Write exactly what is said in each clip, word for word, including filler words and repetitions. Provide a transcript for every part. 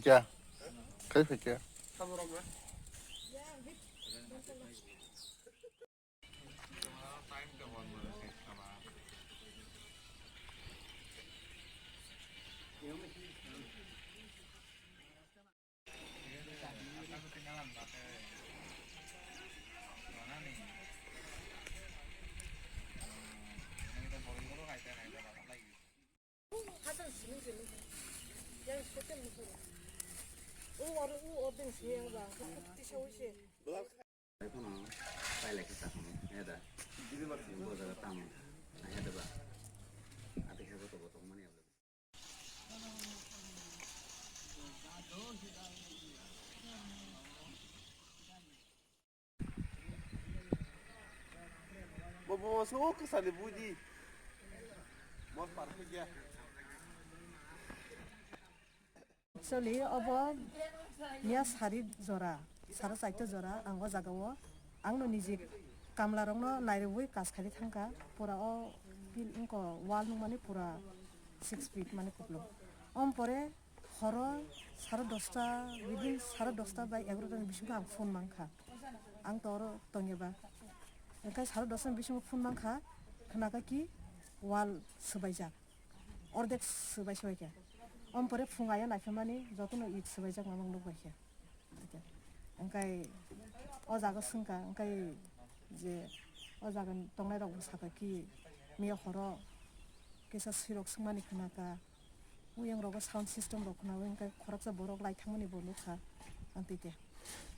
Kya? Kaifa kya? Kheno pailai khe tamo heda. Bo jaga tamo heda ba. Ate khe bo to bo tongmani abo. Bo bo so kwsani buji. Bo par khe ya. Actually, obo miya sari jora, saro chaita jora ang o jaga o, ang no niji kamla rok no nairwi kas khaidi thangkha, pura o bil wngko wall nung mani pura six feet mani kuplung. Om pore horo saro dosta, within saro dosta bai egarota ni bisingo ang phone mankha, ang to oro tongya ba. Engkai saro dosta ni bisingo phone mankha, khnaka ki wall swbaijak. Ordek swbai swbai khe. Om pore phung ayo naikhamani jotono it swbaijak mamang nukbai khe. Engkai o jaga swngkha, engkai je o jaga tongnai rok bo sakha ki miya horo kisa swirok swngmani khnakha. Uyang rogo sound system rok khnawi engkai khoroksa borok lai thangmani bo nukha. Ang twi te.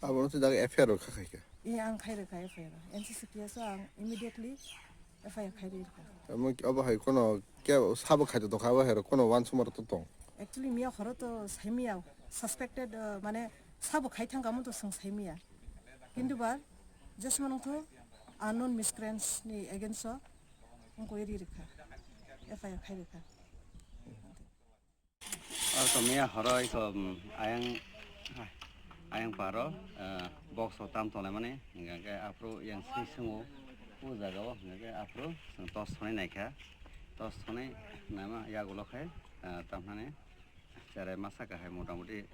Abo no twi jaga F I R rok kha khaikha. Ee, ang khai rwkha F I R. N C C P S o ang immediately F I R khai rwkha. Omo ki, obo hai kono kya sabo khai tongkha, abo hai rok kono wansukma rok to tong? Actually, miya horo to saimiya, suspected, uh, mane sabo khai thangkha mo to swng saimiya. Kintu ba, just mano to unknown miscreants ni against o wngkoi ri rwkha. F I R khai rwkha. Aro to miya horo iko, mm, ayang, ayang paro, eh, box o tam tonglaimani, hingke aphuru yang swi swngo, o jaga o, hingke aphuru chwng torch thonwi naikha, torch thonwi naima yagulo khe, eh, tamhinani cherai masa kahai motamuti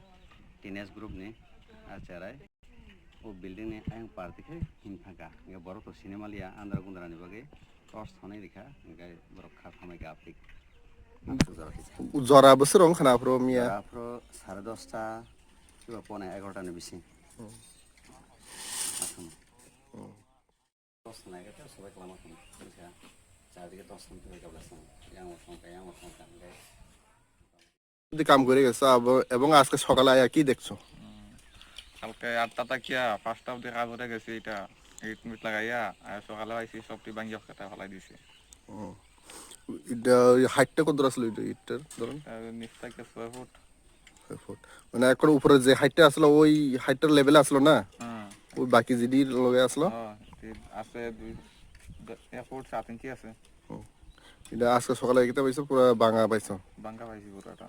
teenage group ni, ah, cherai. O building ni ayang party khe him thangkha. Hingke borok to sini maliya andra gundra ni bagwi torch thonwi rikha, hingke borok kha thamwi kha apik. Jora bwswk rok wngkha na aphuru miya? Jora aphuru sare dosta kiba pone egarota ni bising. Hmm. Aswk. Hmm. Torch thwnai khe sobai kwlama thang. Wngkha chardike torch thang twi kabla thang. Yang thang kha, yang thang kha, hingke যদি কাম করে গেছে আব-, এবং আজকে সকালে আয়া কি দেখছো? হুম। কালকে আটটা থাকিয়া পাঁচটা অবধি কাজ করে গেছি, এটা ইট মিট লাগাইয়া, আর সকালে আইছি সবটি ভাঙিয়া খেতে ফালাই দিছে। হুম। এটা ওই হাইটটা কত দূর আসলো এটা ইটটার ধরেন? এটা নিচ থেকে ছয় ফুট। ছয় ফুট। মানে এখন উপরে যে হাইটটা আসলো ওই হাইটটার লেভেলে আসলো না? হুম। ওই বাকি জিডির লগে আসলো? হ্যাঁ, ঠিক আছে, দুই, এক ফুট সাত ইঞ্চি আছে। হুম। এটা আজকে সকালে কিতা পাইছো? পুরা ভাঙা পাইছো? ভাঙা পাইছি পুরাটা।